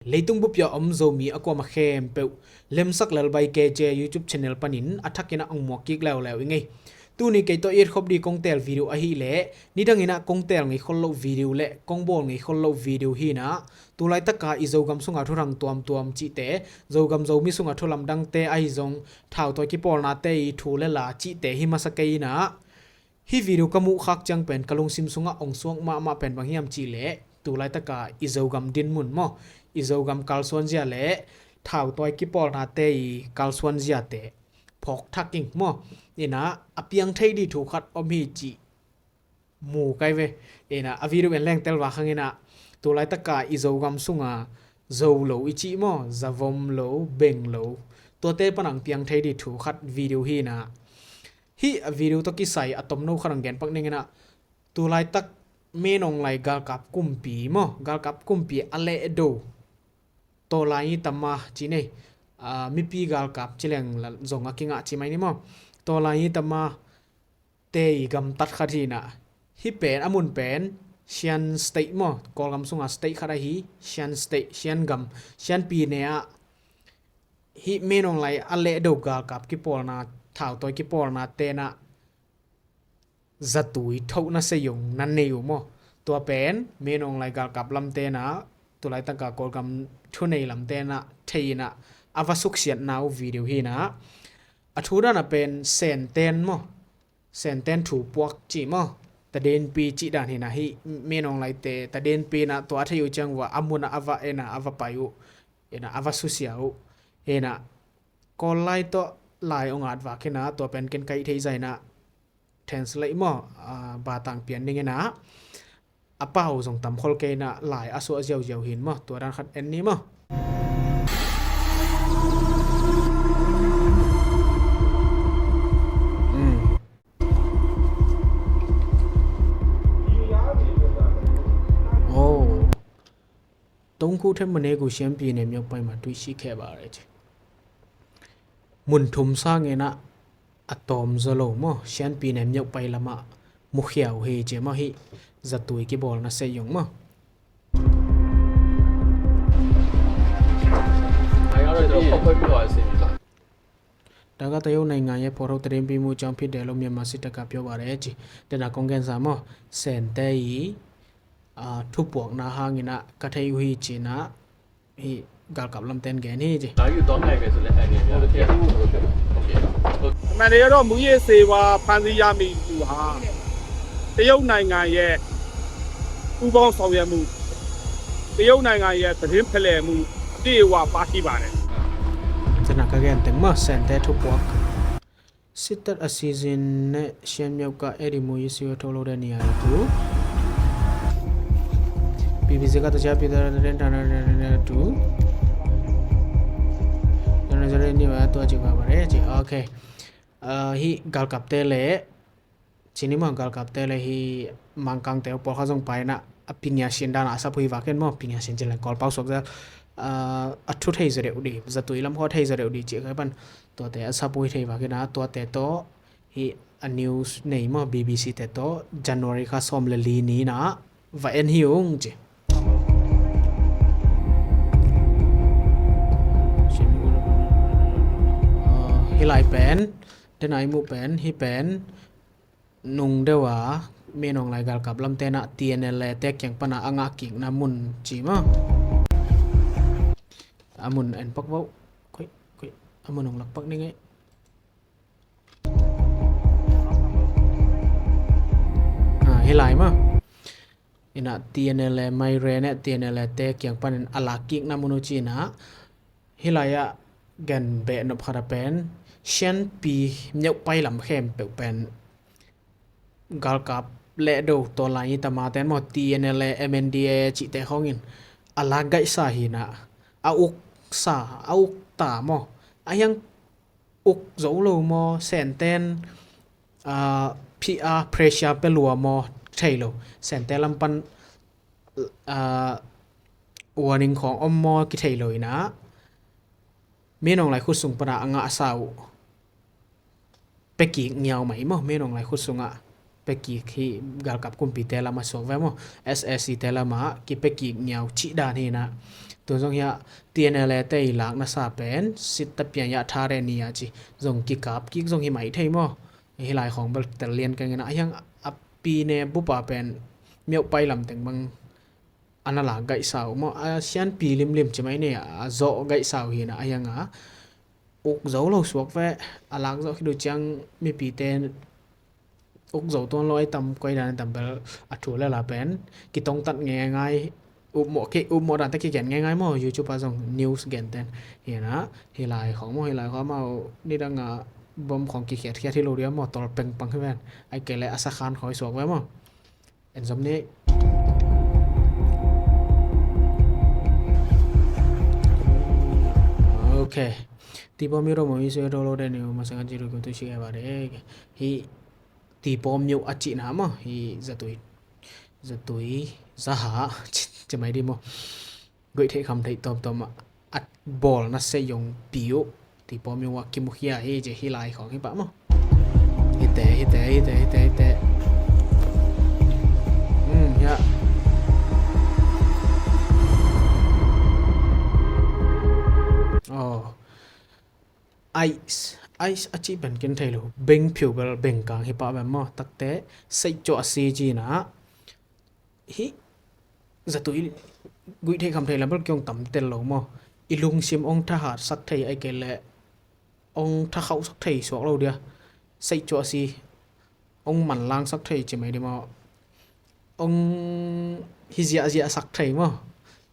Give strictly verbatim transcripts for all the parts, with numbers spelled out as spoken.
Leitung bup ah a om Zomi a kuamah khempeuh lemsak Lalbai K J YouTube channel panin a thakin a ong muak kik leuleu i ngei. Tuni kei tawh i et khop ding kong teel video ahih leh, nidangin ah kong teel ngei khol loh video le kong bawl ngei khol loh video hi-in ah, tu laitaka i Zogam sunga thuthang tuamtuam cihte, Zogam Zomi sunga thu lamdangte ahi zong, thautawi kipawlnate i thu le la cihte hi masa kei in ah, hih video ka muh khak ciang pen ka lungsim sungah ong suak mahmah pen bang hiam cih leh, tu laitaka i Zogam dinmun maw, i Zogam kalsuanzia le thautawi kipawlnate i kalsuanziate phawk thak ing maw. In ah a piang thei ding thu khat om hi cih mu kai ve. In ah a video en leng tel vak hang in ah, tu laitaka i Zogam sunga zo lo i cih maw, zavom lo, beng lo, tuate pan a piang thei ding thu khat video hi-in ah, hih a video tawh kisai a tomno khat ong gen pak ning in ah, tu laitak Min Aung Hlaing galkap kumpi maw, galkap kumpi a lehdo, Tawlai Tama ci ni, ah, mipi galkap ci leng la zong a kingah ci mai ni maw. Tawlai Tama te i gamtat khat hi-in ah, hih pen a mun pen Shan State maw, Kawlgam sunga state khat ahi Shan State, Shan gam, Shan pi ne ah hih Min Aung Hlaing a lehdo galkap kipawlna, thautawi kipawlnate in ah zatui thohna seiong na nei uh maw. Tua pen Min Aung Hlaing galkap lamte in ah, tu laitaka Kawlgam thunei lamte in ah thei in ah a va suksiatna uh video hi-in ah, a thu dan ah pen Senten maw, Senten thupuak cih maw, Tadinpi cih dan hi-in ah, hih Min Aung Hlaing te Tadinpi in ah tua a thei uh ciang uh ah a mun ah a va en ah a va pai uh, in ah a va susia uh. In ah Kawl lai tawh lai ong at vak in ah, tua pen ken ka hih theih zah in ah translate maw, ah, batang pian ning in ah, a pau zong tam khol kei in ah, lai a suah ziauziau hi-in maw, tua dan khat en ni maw. Tongku themane ku sianpi ne myokpai ma tuisi kheba re ci. Mun thum sangin ah a tawm zaw lo maw, sianpi ne myokpai lamah mukhiau hi ci maw, hih zatui kibawlna seiong maw. Daga tayau nai ngai e poro tadin pi mu chang pi delo Myanmar si taka pyo bare ci. Dena kong gen sa maw, Sente i, ah, thupuakna hangin ah ka thei uh hi ci-in ah, hih galkap lamten gen hi ci. Mane yaro muye sewa panzi yami duha. Tayau nai ngai e. ပူးပေါင်းဆောင်ရွက်မှု၊ တရုတ်နိုင်ငံရဲ့သတင်းဖလှယ်မှုအပြည့်အဝပါရှိပါတယ်။ Tena ka gen teng maw, Sente thupuak. Sitat a season ne sian myokka edi mu yisi wa tholo de ni ari tu. Pi pi zeka ta sia pi ta den ta na tu. Dana zare ni wa tu a ci ba ba re ci. Okay. Ah, hih galkapte le, ci ni maw, galkapte le hih Mangkangte uh pawlkhat zong pai in ah, a pingia sin dan a sap uh hi vak in maw, pingia sin ci leng Kawlpau suak zel, ah, a thu thei zaw deuh ding, zatui lam khawng thei zaw deuh ding ci kha pan, tuate a sap uh hi thei vak in ah, tuate tawh hih a news nei maw, B B C te tawh January kha sawm le li ni in ah va en hi ung ci. Ah, hih lai pen, dena i muh pen, hih pen nung deuh a, Min Aung Hlaing galkap lamte in ah T N L A te kiang pan a a ngah kikna mun ci maw. A mun en pak vo. Koih, koih, a mun ong lak pak ning ei. Ah, hih lai maw. In ah T N L A mai re ne, T N L A te kiang panin a lak kikna mun uh ci-in ah, hih lai ah gen beh nop khat a pen, sianpi myokpai lam khempeuh pen galkap lehdo Tawlai Tama ten maw, T N L A, M N D A cihte khawngin a lak gaihsa hi-in ah, a uksa, a ukta maw, a hiang uk zo lo maw, Senten, ah, P R pressure pia lua maw, thei lo. Senten lam pan, ah, warning khawng om maw, kithei lo in ah, Min Aung Hlaing khut sung pan a a ngahsa uh pia kik ngiau mai maw, Min Aung Hlaing khut sungah pia kik hi. Galkap kumpite lam a suak ve maw, S A C te lam ah kipia kik ngiau cih dan hi-in ah, Tun zong hiah T N L A te i lakna sa pen sit ta pian hiah tha re ni a ci zong kikap kik zong hi mai thei maw? Hi lai khawng bel tel lian keng ina a hiang a pi ne bupa pen miauh pai lam teng bang ana lak gaihsa uh maw? A sianpi limlim ci mai ne a zawh gaihsa uh hi ina a hiang a uk zo lo suak ve. A lak zawh khit uh ciang mipite uk zo tuan lo ai tam koi dan ai tam bel a thu le la pen kitongtat ngeingai. Upmawh kei upmawh dan te kigen ngeingai maw? YouTube a zong news gen ten hi ina hi lai khawng maw? Hi lai khawng maw? Nidang a bom khawng kikhiatkhiat hi lo dia maw? Tol pengpang hi ven. Ai kei le a sakhan khawng i suak ve maw? En zom ni. Ok. Tipaw myo do mo mi swe do lo de ni ma sa kan jiru ko tu shi ba de. Hi Tipaw myo a cihna maw? Hi zatui zatui zaha ci mai di maw? Guih theih kham theih tawmtawm a a bawlna sei zong pi uh. Tipaw myo a kimukhia hi ci hi lai khawng hi pah maw? Hite hite hite hite hite. Um, hiah. Oh. Ice ice a cih pen kin thei lo. Beng phiu bel beng kang hi pah bem maw? Takte seih cuah si ci na. Hih zatui guih thei kham thei lam bel kiong tam tel lo maw? I lungsim ong thahat sak thei ai kei leh ong thakhauh sak thei suak lo dia. Seih cuah si ong manlang sak thei ci mai di maw? Ong hi ziahziah sak thei maw?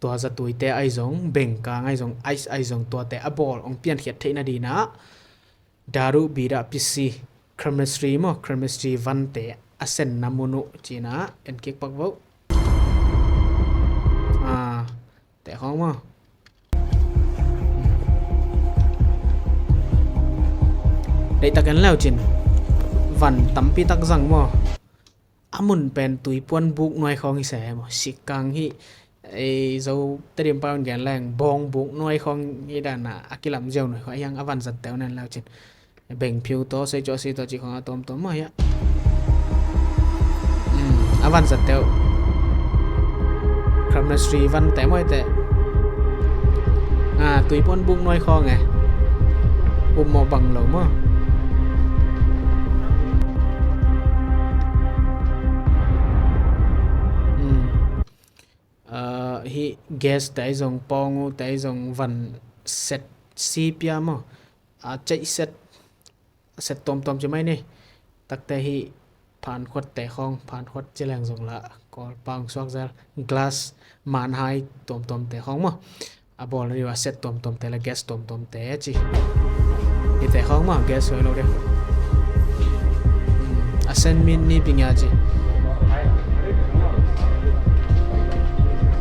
Tua zatuite ai zong bengkang ai zong ice ai zong tuate a bawl ong piankhiat theih nadinah daru bida pisi chemistry maw? Chemistry vante a senna mun uh cina en kik pak voh. Ah, teh khawng maw? Deihtak en leu cin van tampi tak zang maw? A mun pen tuipuan buk nuai khawng hi se maw? Sikkang hi. Ei zo Tedim pa un gen leng bawng buk nuai khawng hi dana a kilam ziau nuai khawng a hiang a van zat teu nen leu cin. Beng phiu tawh sei cuah si tawh cih khawng a tawmtawm maw hiah. A van zat teuh. Chemistry van teh maw hi teh. Tuipuan buk nuai khawng e. Upmawh bang lo maw? Hih gas te ahi zong pawng uh te ahi zong van set si pia maw? A ceih set set tuamtuam ci mai ni. Takte hih phankhuat te khawng, phankhuat ci leng zong lah Kawlpang suak zel glass manhai tuamtuam te khawng maw? A bawl na diu a set tuamtuam te le gas tuamtuam te ci. Hih te khawng maw gas huai lo dia. A sen min ni ping ya ci.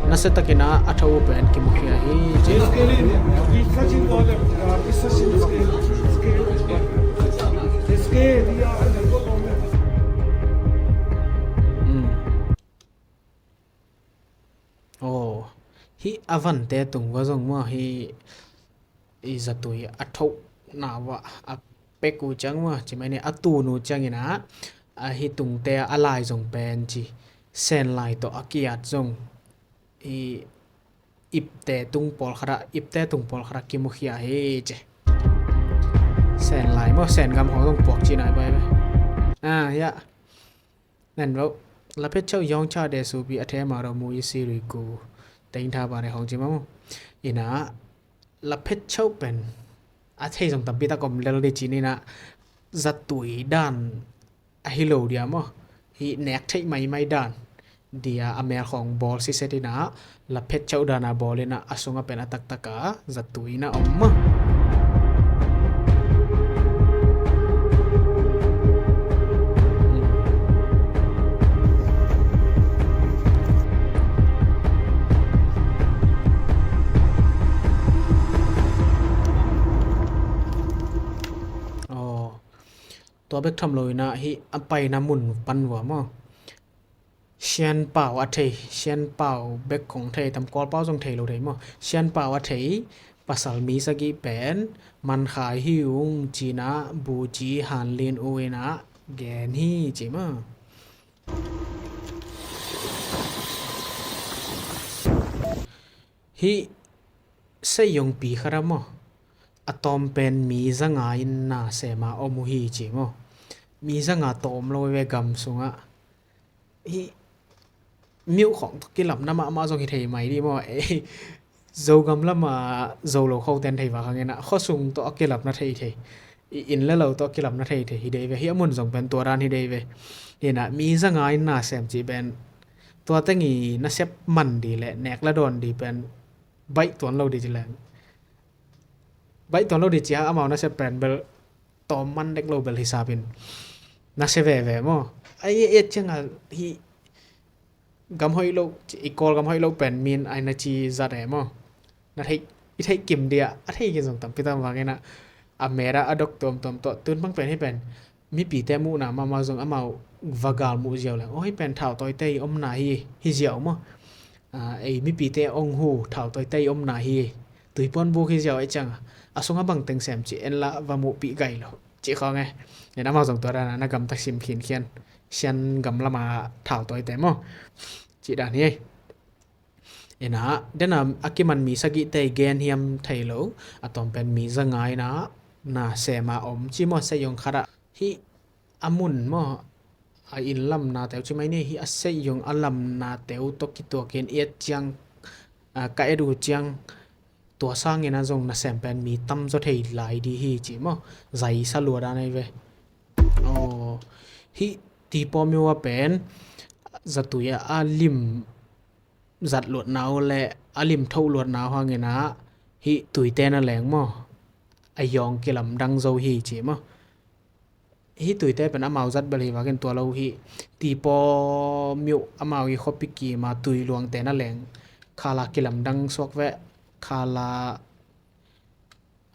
Nasiatakin a tho uh pen kimukhia hi ci. Aw, hih a vante tung va zong maw hih i zatui a thohna vah a pek uh ciang maw ci mai ni a tun uh ciangin ah a hih tungte a lai zong pen ci sen lai tawh a kiat zong i ipte tung pawlkhat ah ipte tung pawlkhat ah kimukhia hi ci. Sen lai maw sen gam khawng zong puak ci nai bai bai. Ah, hiah. Nen lo. Laphet chau yong cha de su pi a the ma ro mu i si rui ku. Teng tha ba ne hong ci ma mu. Ina laphet chau pen a thei zong tampi tak om lel di ci ni na zatui dan a hi lo dia maw. Hi nek theih mai mai dan. Dia a mel khawng bawl siset ina laphet chau dana bawl ina a sunga pen a taktak a zatui ina om maw. Aw, tua bek tham lo ina hih a paina mun pan vua maw. Sianpau a thei, sianpau bek khong thei tam Kawlpau zong thei lo thei maw? Sianpau a thei pasal mi sagih pen mankhai hi ung cina buci hanlin uina gen hi ci maw? Hih Seihyongpi khat ah maw, a tawm pen mi zanga in na sem a om uh hi ci maw. Mi zanga tawm lo ve gam sungah. Hih miuh khawng tawh kilamna mahmah zong hi thei mai dih maw. Ei, Zogam lama Zolo khote in thei vak hangin ah khuasung tawh a kilamna thei thei, i inn le lo tawh a kilamna thei thei hi dei ve. Hih a mun zong pen tua dan hi dei ve. Hi inah mi zanga in na sem cih pen tua teng i nasep man dih le nek la dawn dih pen baih tuan lo dih ci leng. Baih tuan lo dih ci a, amau nasep pen bel tawm man dek lo bel hisap in na sia veve maw. Ai, et ciang a hih gam hoih lo, i Kawlgam hoih lo pen min ai na ci zat e maw. Na theih, i theih kim dih a, a thei kim zong tampi tam vang inah a met a a dok tuamtuam tawh tun bang pen hih pen mipite muhna mahmah zong amau va gal muh ziau leng, aw, hih pen thau tawite i omna hi, hi ziau maw. A, ei mipite ong hu thau tawite i omna hi, tuipuan buk hi ziau ei ciang a, a sungah bang teng sem cih en la va muhpih gai lo cih khawng e. Nen amau zong tua dana na gamta sim khinkhian, Sian gam lama thau tawite maw cih dan hi ei. Inah dena a kiman mi sagihte i gen hiam thei lo, a tawm pen mi zanga inah na sem a om ci maw. Seihyong khat ah hih a mun maw, a inn lamna teu ci mai ni, hih a Seihyong a lamna teu tawh kituakin i et ciang, a, ka et uh ciang tua sangin a zong nasem pen mi tamzaw thei lai dih hi ci maw. Zaisa lua dan ahi ve. Aw, hih Tipaw myo a pen zatui a a lim zat luatna uh le a lim thoh luatna uh hangin ah hih tuite na leng maw, a yawng kilamdang zo hi ci maw. Hih tuite pen amau zat bel hi vakin tua lo hih Tipaw myo amau i khuapi kima tui luangte na leng khala kilamdang suak veh, khala,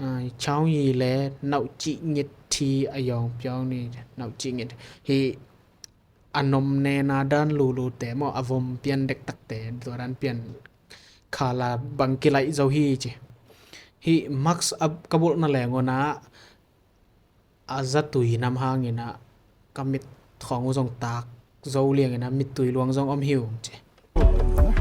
a, chau yi le nauh cih ngit thi a yawng piawng ni, nauh cih ngit hi. A nom nena dan lulute maw, a vom pian dektakte tua dan pian khala bang kilaih zo hi ci. Hih mask a ka bulh na leng uh na a zatui nam hangin ah ka mit khawng uh zong tak zo liangin ah mittui luang zong om hi ung ci.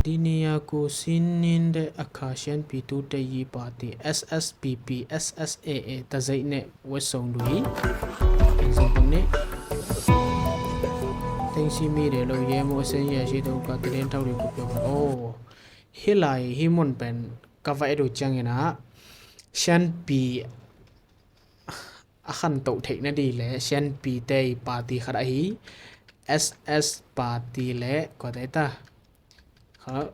Dinia ku sinin de a kha sianpi tu te yi party S S P P S S A A ta zei ne wet song du hi. Kan zong pang ni. Teng si mi de lo ye mo sen ya si to ka te den thau de ku pyo. Oh. Hi lai hi mun pen ka va edu ciangin ah sianpi a khantoh theihna dih le sianpite i party khat ahi S S party le kua te ta kha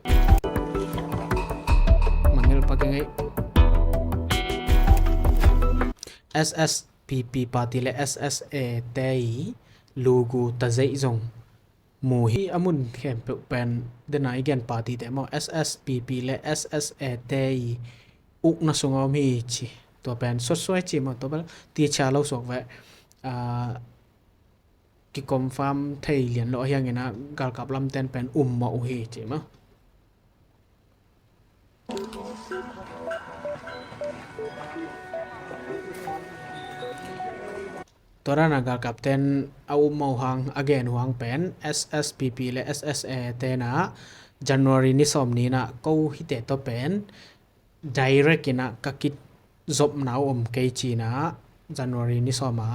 mangil pakingei S S P P party le S S A te i lugu ta zeih zong mu hi. A mun khempeuh pen dena i gen party te maw S S P P le S S A te i ukna sunga om hi ci. Tua pen sotsuai ci maw, tua bel tichia lo suak veh. A, kiconfirm thei lian lo ahiangin ah galkap lamten pen um mah uh hi ci maw. Tua dana galkapten a um mah uh hang a gen uh hang pen S S P P le S S A tena January ni sawm ni na ko hite tawh pen direct ina ka kizopna uh om kei cina January ni sawma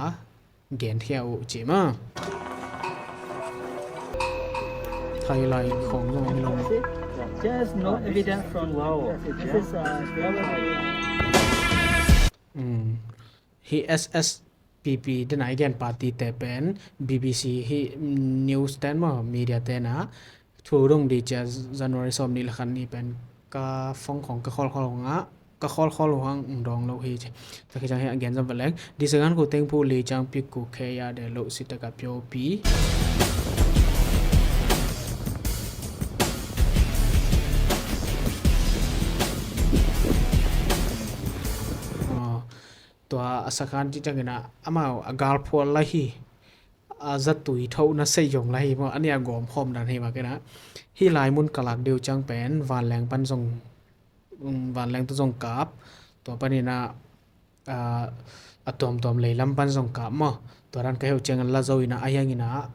genkhia uh ci ma. Thailai khawng zong om lo. There is no evidence from. Wow. This is, uh, Mm. Hi S S P P dena i gen party te pen B B C hi news ten maw media tena thu dong di cia January sawm nih le khat ni pen ka phone khawng ka khawl khawl ngah ka khawl khawl uh hang dawng lo hi ci. Tua khit ciang hi a gen zom vet leng. Di sangan ku teng phu li ciang pik ku khe ya de lo si taka pyo pi. Tua a sakhan ci ciangin ah amau a galphual la hi. A zatui thohna sei zong la hi maw, a nih a gawm khawm dan hi mah kei na. Hih lai mun ka lak deuh ciang pen vanleng pan zong, um, vanleng tawh zong kap, tua panin ah, a, a tuamtuam leilam pan zong kap maw. Tua dan ka heuh ciangin la zo in ah a hiangin ah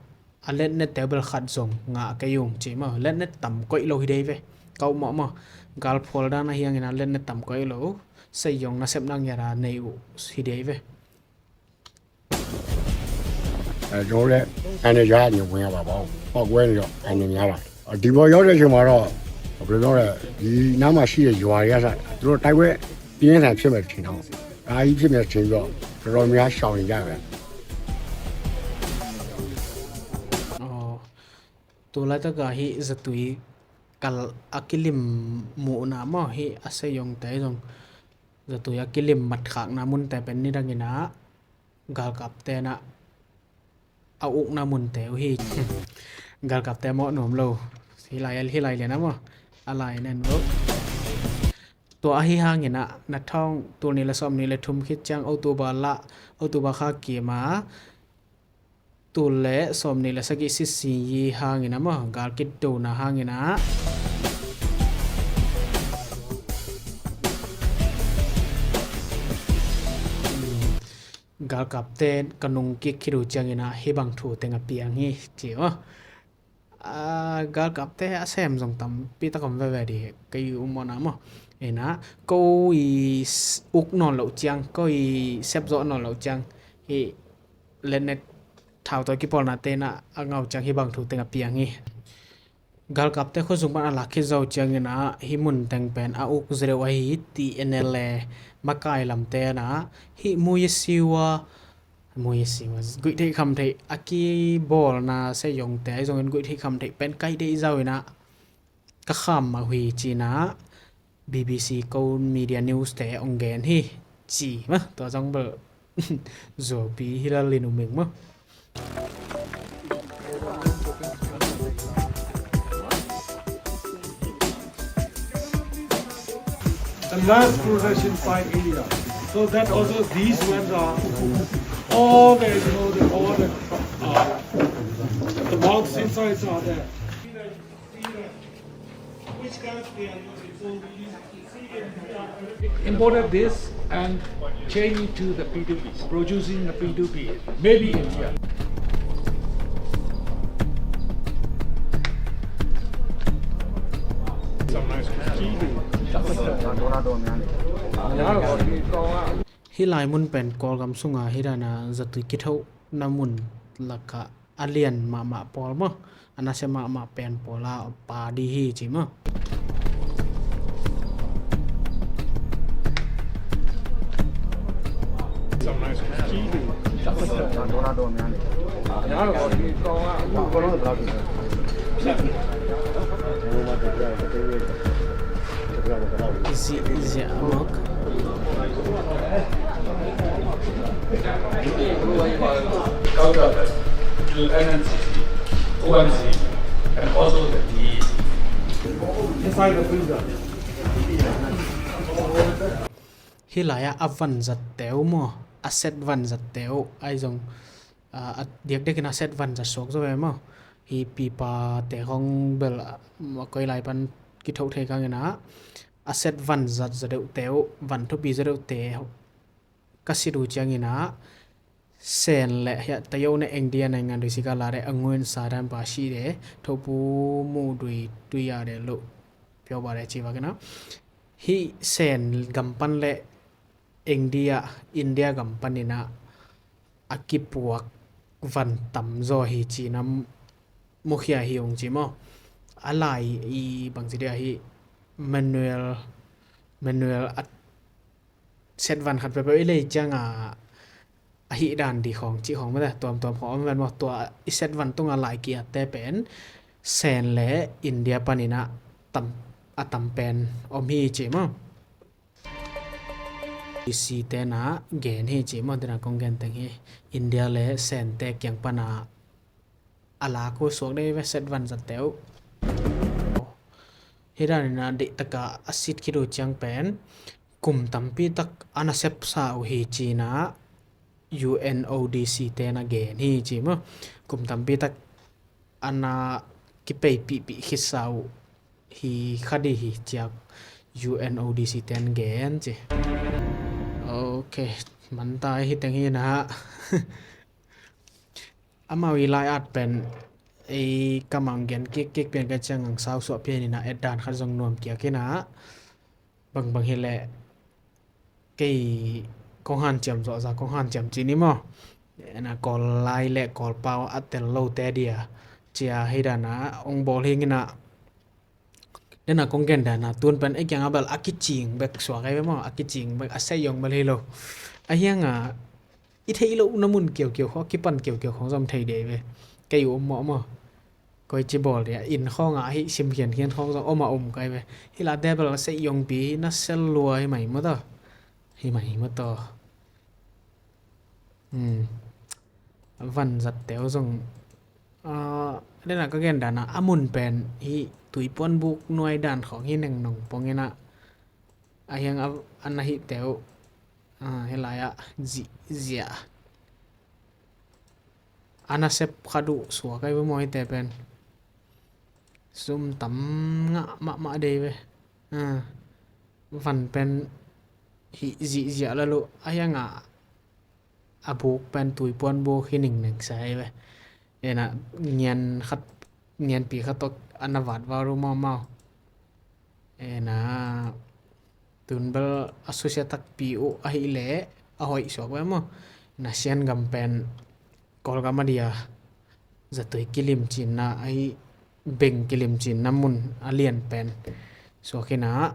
a letnet teu bel khat zong ngah kei ung ci maw. Letnet tam koih lo hi dei ve. Kau mawh maw. Gal phual dan ahi hangin a letnet tam koi lo. Seiong nasepna ngiat a nei uh hi dei ve. အဲ၊ ကျွန်တော်တို့လည်း အဲနယ်ခြားကနေဝင်ရတာပေါ့။ ပေါက်ကွဲနေတော့ အဲနယ်များပါတယ်။ ဒီပေါ်ရောက်တဲ့အချိန်မှာတော့ ဘယ်လိုပြောလဲ၊ ဒီနားမှာရှိတဲ့ရွာတွေကစ၊ သူတို့တိုက်ပွဲပြင်းထန်ဖြစ်မယ်ထင်တာပေါ့။ ဒါကြီးဖြစ်မယ်ထင်ပြီးတော့ တော်တော်များရှောင်နေကြတယ်။ Aw, tu laitaka hih zatui kal a kilim muhna maw, hih a seiongte zong zatui a kilim matkhakna munte pen nidangin ah galkapte in ah a ukna munte uh hi. Galkapte mawh nuam lo. Hih lai, hih lai lian ah maw, a lai nen lo. Tua ahi hangin ah na thawng tul nih le sawm nih le thum khit ciang October lah, October kha kim a tul le sawm nih le sagih sisi hangin ah maw, gal kidona hangin ah galkapte ka nung kik khit uh ciangin ah hih bang thu teng a piang hi ci maw. Aa, galkapte a sem zong tampi tak om veve dih, kei um mawhna maw. Ina, ko i s-, uk nawn loh ciang, ko i sep zawh nawn loh ciang, hih letnet thautawi kipawlnate in ah a ngau ciang hih bang thu teng a piang hi. Galkapte khuazung pan a lak khit zo ciangin ah hih mun teng pen a uk zaw deuh ahi, T N L A makai lamte in ah hih Mui Siwa, Mui Siwa, guih theih kham theih a kibawlna seiongte ahi zongin guih theih kham theih pen kaih deih zau in ah ka kham mah uh hi ci-in ah B B C Ko Media News te hong gen hi ci maw. Tua zong bel zuaupi hi lel in um ing maw. The last procession by India. So that also, these ones are all the, you know, the, all the, uh, the marks insides are there. Imported this and changed it to the P two P, producing the P two P, made in India. Hih lai mun pen Kawlgam sunga hih dana zatui kithohna mun lakah a lian mahmah pawl maw, a nasia mahmah pen pawl a pa dih hi ci maw. Is it, is it a mock? N N C C, O M C, and also the D E C. Inside the freezer. Hih lai-ah a vanzatte uh maw, a set vanzatte uh ahi zong, a, a diakdiakin a set vanzat suak zaw ve maw. Hih pipate khong bel, a, a koi lai pan kithoh thei kangin ah, a set vanzat zaw deuhte uh, van thupi zaw deuhte uh ka sit uh ciangin ah, Sen le hiah tayo ne engdia na ngan dui sika la de angun sa dan ba si de thopu mu dui dui ya de lo pyo ba de ci ba kena. Hih Sen gam pan le engdia, India gam pan ina a kipuak van tam zaw hi ci na mukhia hi ung ci maw. A lai i bang ci dia hi manual, manual a set van khat peuhpeuh i lei cianga a hih dan di khawng cih khawng mate tuamtuam khawng om ven maw. Tua i set van tunga lai kiatte pen Sen le India panina tam, a tam pen om hi ci maw. I si tena gen hi ci maw, tena kong gen teng hi. India le Sente kiang pana a la ko suak dei ve set van zatte uh. Hih dan ina deih taka a sit khit uh ciang pen kum tampi tak ana sepsa uh hi cina U N O D C tena gen hi ci maw. Kum tampi tak ana kipeipihpih khitsa uh hi kha di hi ciak U N O D C ten gen ci. Ok, manta hi teng hi na. Amau i lai-at pen ei kamang gen kik kik pian ka ciang ang sau suah pian ina et dan khat zong nuam kiak ina. Bangbang hileh kei kong hanciam zawh za kong hanciam ci ni maw? Ena Kawl lai le Kawl pau a tel lote dia cia hi dana ong bawl hing ina. Dena kong gen dana tun pen ei kianga bel a kicing bek suak ai ve maw? A kicing bek a seiong bel hi lo. A hianga i theih loh na mun kiaukiau khawng, a kipan kiaukiau khawng zom thei dei ve. Kei u om mawh maw? Koi ci bawl dia inn khawnga ahi sim khiankhian khawng zong om a om kai ve. Hi la debel a seih yongpi na sel lua hi mai maw taw? Hi mai maw taw? Hmm. Van zat teu zong, ah, dena ka gen dana a mun pen hi Tuipuan buk nuai dan khawng hi neng nong pong ina. A hiang a, a na hi teu, ah, hi lai a zih, zia. A nasep khat uh suak ai ve maw hite pen. Sum tam ngah mahmah dei ve. Ah, van pen hih zihziah lal uh a hianga a buk pen Tuipuan buk hi ningneng sa ai ve. Ena ngian khat, ngianpi khat tawh a na vat val uh mahmah uh. Ena tun bel a susia takpi uh ahih leh a hoih suak ve maw? Na Sian gam pen Kawlgam a dia zatui kilimcinna ahi, beng kilimcinna mun a lian pen suak ina.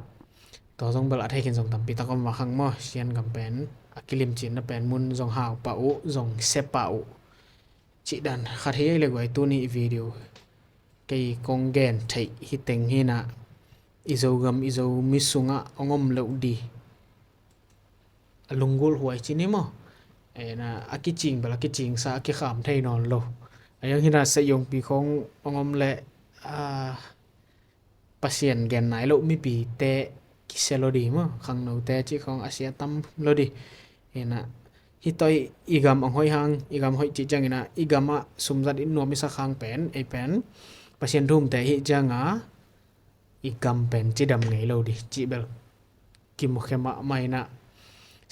Tua zong bel a thei khin zong tampi tak om va khang maw? Sian gam pen a kilimcinna pen mun zong hau pah uh, zong sia pah uh. Cih dan khat hi ei le guai tuni i video kei kong gen theih hi teng hi ina. I Zogam i Zomi sungah ong om loh di a lunggulh huai ci ni maw? Ena a kicing bel a kicingsa a kikham thei nawn lo. A hiang hina seiyongpi khawng ong om leh, ah, Pasian gen nai loh mipite kisia lo di maw? Khangnote cih khawng a sia tam lo di. Ena hi tawh i gam ong hoih hang, i gam hoih cih ciang ina i gamah sumzat i nuam i sak hang pen ei pen Pasian thumte hi cianga i gam pen cidam ngei lo di cih bel kimukhia mahmah ina.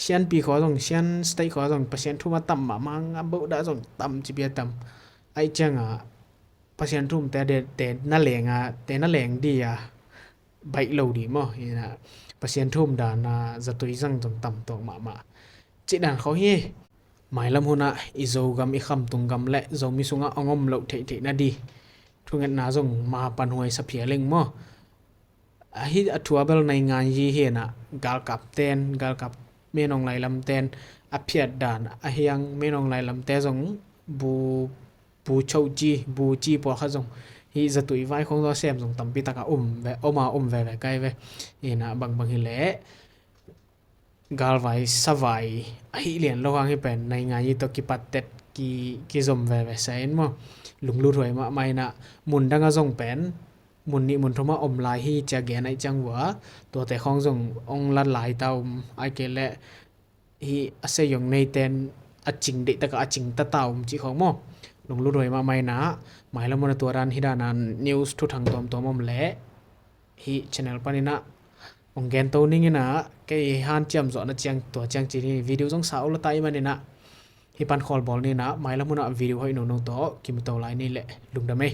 Sianpi khua zong, Sian state khua zong Pasian thum a tam mahmah, a bohdah zong tam ci bia tam. Aih cianga Pasian thumte a de, te na lenga, te na leng dia baih lo di maw? Ina Pasian thum dana zatui zang zong tam tuak mahmah. Cih dan khawng hi. Mailam hunah i Zogam i khamtung gam le Zomi sungah ong om loh theihtheih na di thungetna zong ma panhuai sa phia leng maw? Ahi a thua bel naingan yi hi ina galkap ten, galkap menong lailam ten a phiat dan a hiang menong lailamte zong bu, bu choci, bu ci pua kha zong hi zatui vai khong zong sem zong tampi taka um ve, oma um veve kai ve. Ina bangbang hileh galvai savai ahi lian lo hang hi pen naingan yi tawh kipattet ki, kizom veve sa in maw? Lunglut huai mahmah ina mun danga zong pen mun nih mun thuma om lai hi cia gen aih ciang vua tuate khawng zong ong lat lai ta um ai kei leh hi a seiyong neiten a cing deihtaka a cing tata um cih khawng maw? Lunglut huai mahmah ina mailam huna tua dan hi dana news thuthang tuamtuam om leh hi channel pan ina ong gen to ning ina kei hanciam zawhna ciang tua ciang ci ni video zong sa ula ta i man ina hi pan khawl bawl ni ina mailam huna video hoih nunung tawh kimu to lai ni leh lungdam ei.